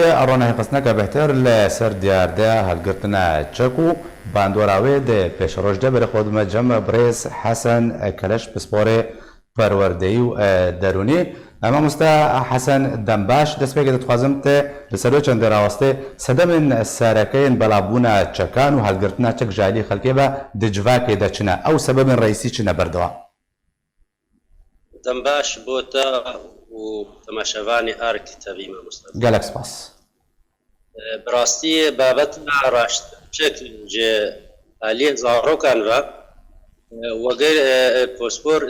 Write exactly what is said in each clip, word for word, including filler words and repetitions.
Ronahî xistineke bêhtir li ser diyardeya hilgirtina çek û bandora wê di pêşeroj de berê xwe dime cem birêz Hesen Keleş, pisporê perwerdeyî û, e, derûnî. E, mamoste Hesen, dem baş. Destpêkê dixwazim te li ser wê çendê rawestê sedemên sereke yên belavbûna çekan û hilgirtina çek ji alî xelkê ve di civakê de çi ne? Ew sebebên reîsî çi ne berdewam? Dem baş bo te û temaşevanê Ark T V, mamoste. Gelek spas. E, bi rastî babeta raşt çek ji aliyê zarokan ve, e, wegel, e, e, pospor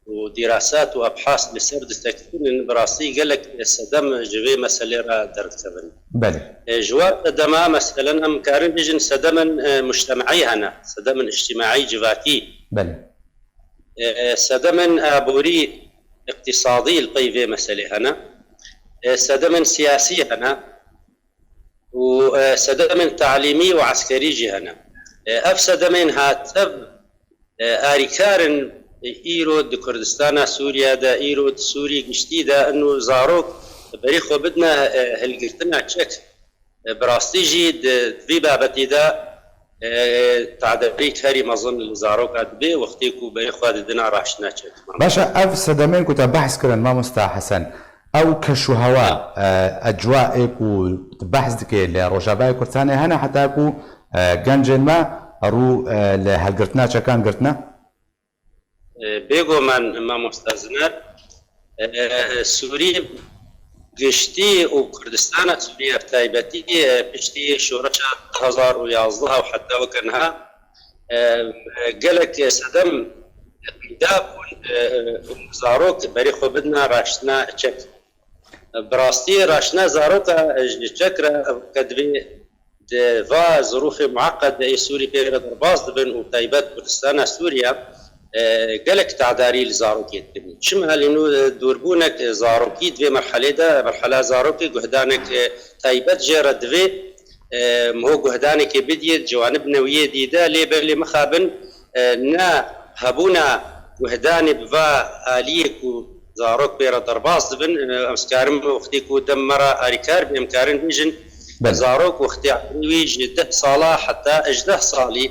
û dîrasat û ebhas li ser disekitînin, bi rastî gelek sedem ji vê meselê re derdikevin. Belê. E, ji wan sedema, meselen, em karin bijin sedemên, e, mujtemaî hene, sedemên îctimaî, civakî. Belê. E, sedemên aborî, îqtîsadî li pey vê meselê hene. E, sedemên siyasî hene. Û, e, sedemên talîmî û eskerî jî hene. E, ev sedemên hatev, e, arîkar in, e, îro di Kurdistana Sûriye de, îro di Sûriyê giştî de, ino zarok berê xwe bidine, e, hilgirtina çek. E, bi rastî jî di, di vî babetî de, e, tadebî herî mezin li zaroka dibe, wextê ku berê xwe didine raştina çek. Baş e, ev sedemên ku te behs kirin, mamosta Hesen, ew keş û hewa, e, ecwaê ku tu behs dikê li Rojavayê Kurdistanê hene heta ku, e, gencên me rû, e, li hilgirtina çekan girtine? E, bêguman mamosta Ziner, e, Sûrî giştî û Kurdistana Sûriye bi taybetî, e, piştî şoreşa du hazar û yazdeh û heta weke niha, e, gelek sedem peyda bûn, e, zarok berê xwe bidine raştina çek. Bi rastî raştina zaroka ji çek re, ev ke divê di va zirûfê mueqed de ê Sûrî pê re derbas dibin û taybet Kurdistana Sûriye, e, gelek tedarî li zarokê dibin. Çima? Lê nû, e, dûrbûnek, e, zarokî di vê merhelê de, merhela zarokê guhdanek, e, taybet jê re divê, e, miho guhdanekê bidiyê, ciwanib newiyê dî de, lê belê mixabin, e, ne hebûna guhdanê bi va aliyê ku zarok pê re derbas dibin, e, em dikarin wextê ku dem me re arîkar be, em karin bêjin, Belê. Zarok wextê emrê wî ji deh sala heta hejdeh salî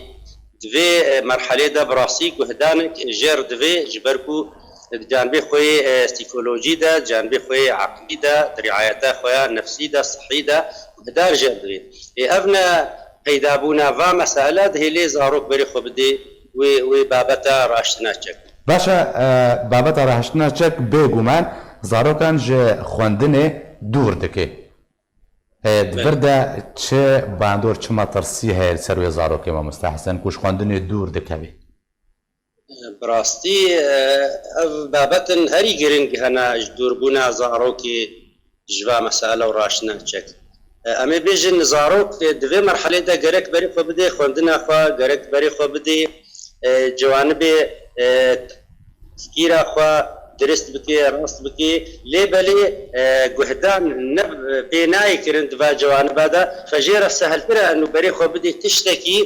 di vê, e, merhelê de bi rastî guhdanek jê re divê, ji ber ku di canibê xwe yê, e, psîkolojî de, di canibê xwe yê eqlî de, di riayeta xwe ya nefsî de, sihî de guhdar jê re divê. Ê, ev ne peydabûna va mesele dihêlê zarok berê xwe bidê wê, wê babeta raştina çek. Baş e, e, babeta raştina çek bêguman zarokan ji xwendinê dûr dike. E, di Belê. vir de çi bandor, çi metirsî heye li ser wê zarokê, mamoste Hesen, ku ji xwendinê dûr dikevî? Bi rastî, e, ev babetin herî giring hene ji dûrbûna zarokê ji va mesele û raştina çek. E, em ê bêjin, zarok, e, di vê merhelê de gerek berê xwe bidê xwendina xwe, gerek berê xwe bidê, e, ciwanibê, e, tefkîra xwe dirist bikê, rast bikê. Lê belê, e, guhdan ne, pê nayê kirin di va ciwaniba de, fe jê re seheltir e eno berê xwe bidê tiştekî,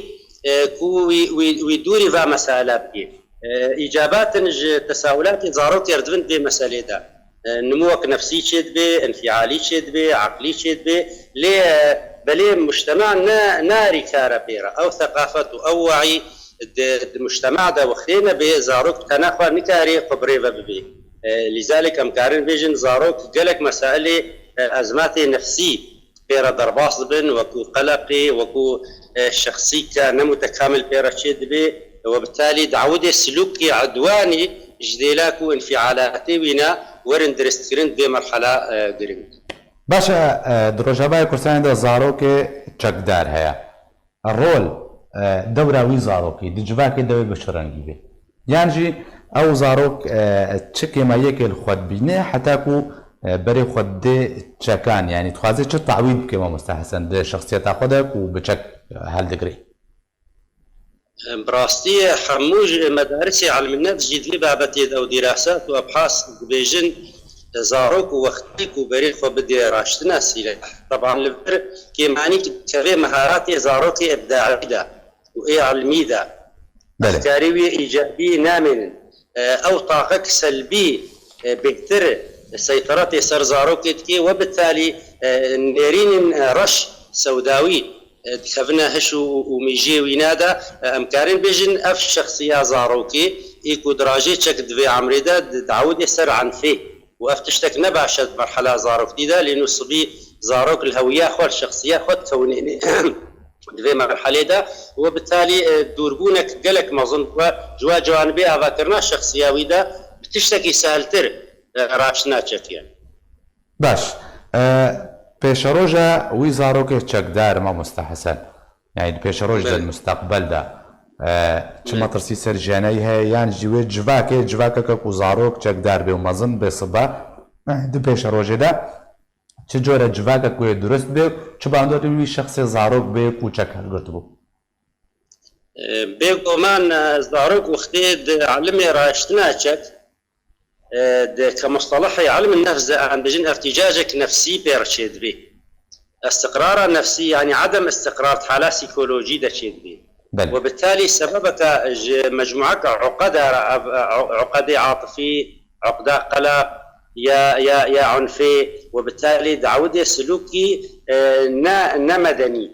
e, ku wî, wî, wî dûrî va mesela bikê. E, îcabatin ji tesawulatê zarokê re dibin vê meselê de. E, nimû wek nefsî çêdibe, înfialî çêdibe, eqlî çêdibe. Lê, e, belê mujtema ne, ne arîkar e pê re. Ew seqafet û ew we'î di, di mujtema de wextê nebe, zarok bi tena xwe nikarê xwe bi rê ve bibê. E, lîzalek em karin bêjin, zarok gelek mesailê, e, ezmatê nefsî pê re derbas dibin, wekû qeleqê, wekû, e, şexsîka nemutekamil pê re çê dibê, we bi talî dawidê silûkê edwanî ji dêla ku înfialatê wî ne werin diristkirin di vê merhela, e, giring. Baş e, e, di Rojavayê Kurdistanê de zarokê çekdar heye. Rol, e, dewra wî zarokî di civakê de wê bi çi rengî bê? Yan jî ew zarok, e, çi kêmayiyekê li xwe dibîne heta ku, e, berê xwe didê çekan, yanî dixwaze çi tawîd bike, mamoste Hesen, di şexsiyeta xwe de ku bi çek, e, heldigirê? Bi rastî hemû ji medarisê elmî nefs jî di vê babetê de û dîrasat û ebhas dibêjin, zarok û wextê ku berê xwe bidê raştina sîleh. Teban li vir kêmanî dikeve meharatê zarokê îbdaî de û ê elmî de. Belê. Efkarê wî îcabî namênin. E, ew taqek selbî, e, bêhtir e, seyteretê ser zarokê dike, we bi talî, e, nêrînên, e, reş, sewdawî, e, dikevine hiş û, û, û mêjiyê wîna de, e, em karin bêjin ev şexsiya zarokê, ê ku dirajê çek di vê emrê de di, diawidê ser enfê. Û ev tiştek ne baş e di merhela zaroktî de, lê nû sibî zarok li hewiya xwe, li şexsiya xwe dikewinêne. Di vê merhelê de we bi talî, e, dûrbûnek gelek mezin we ji wa ciwanibê avakirina şexsiya wî de bi tiştekî sehltir, e, raştina çekiye. Baş. E, pêşeroja wî zarokê çekdar, mamoste Hesen. Yani di pêşeroj de, Belê. Di mustaqbel de, e, çi Belê. Metirsî ser jiyaneyî heye, yan jî wê civakê, civakeke ku zarok çekdar bê û mezin bê sibe, e, di pêşerojê de çi cure civakek wê durust bê, çi bandorên wî şexsê zarok bê ku çek hilgirtibû? E, bêguman, e, zarok wextê di elimê raştina çek, e, di ke mustalahê elim nefs de em bijin irtîcacek nefsî pê re çêdibê. Istiqrara nefsî, yanî edem istiqrar di hala psîkolojî de çêdibê. Belê. We bi talî sebebeke ji mecmueke uqeda re, ev, e, uqedê atifî, uqda qelaq, ya, ya, ya unfê, we bi talî dawidê silûkî, e, ne, ne medenî.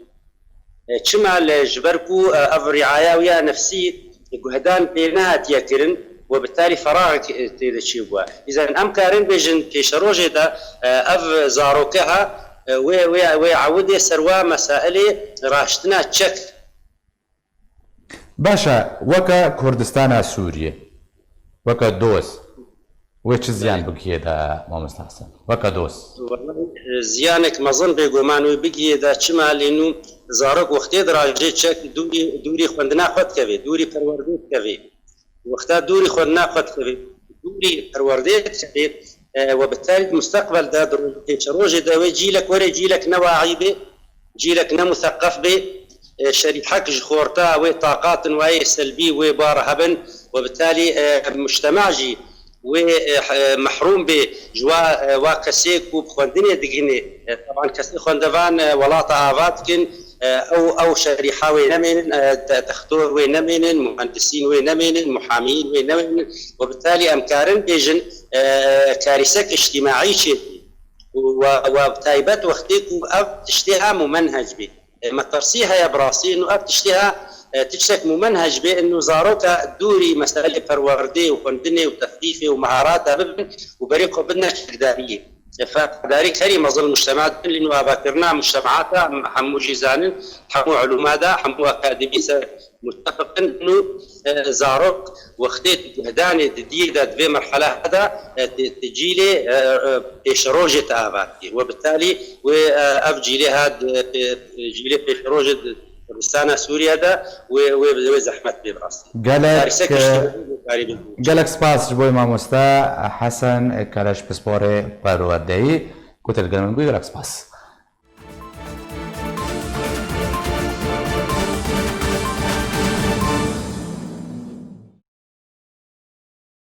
E, çima li, ji ber ku, e, ev riaya wî ya nefsî guhdan pê nehatiye kirin, we bi talî feraxek, e, tê de çêbûye. Îzan em karin bêjin pêşerojê de, e, ev zaroke ha, e, wê, wê, wê ewidê ser wa mesailê raştina çek. Baş e, weke Kurdistana Sûriyê, weke doz, wê çi ziyan Belê. Bigihê de, mamoste Hesen? Weke doz. Wellahî, e, ziyanek mezin bêguman wê bigihê de, çima lê nû zarok wextê dirajê çek dûrî, dûrî xwendina xwe dikeve, dûrî perwerdê dikeve. Wexta dûrî xwendina xwe dikeve, dûrî perwerdê dikeve, e, we bi talî di mustaqbel de, di roj-, pêşerojê de wê cîlek were cîlek ne waî bê, cîlek ne museqef bê, e, şerîhek ji xorta wê taqatin wayê selbî wê bar hebin, we bi talî, e, mujtema jî wê, e, h-, e, mehrûm bê ji wa, e, wa kesê ku bi xwendinê digihîne. E, teban kesê xwendevan, e, welata ava dikin, e, ew, ew şerîha wê nemênin, e, de-, dextor wê nemênin, muhendisîn wê nemênin, muhamiyîn wê nemênin. We bi talî em karin bêjin, e, karîsek îctîmaî çêdibî. Û we, we bi taybet wextê ku ev tiştê ha mumenhec bî. E, metirsî heye bi rastî, û ev tiştê ha, e, tiştek mumenhec bê, û zaroka dûrî meselê perwerdê û xwendinê û teflîfê û meharata bibin û berê xwe bidine çekdariyê. E, feqedarî herî mezin mujtema dikin, lê nû avakirina mujtemata hemû jî zanin, hemû ilûma de, hemû akademî ser mutefiq in, û, e, zarok wextê di guhdanê di dîr de di vê merhela de, e, di, di cîlê, e, e, pêşerojê te ava dikê. We bi talî wê, e, ev cîlê ha di, e, cîlê pêşerojê di Kurdistana Sûriye de wê, wê, wê zehmet bê bi rastî. Gelek, Tarîsek e, îşte karî bê. Gelek spas ji bo mamoste Hesen Keleş, pisporê perwerdeyî, ku te li gel min bû, gelek spas.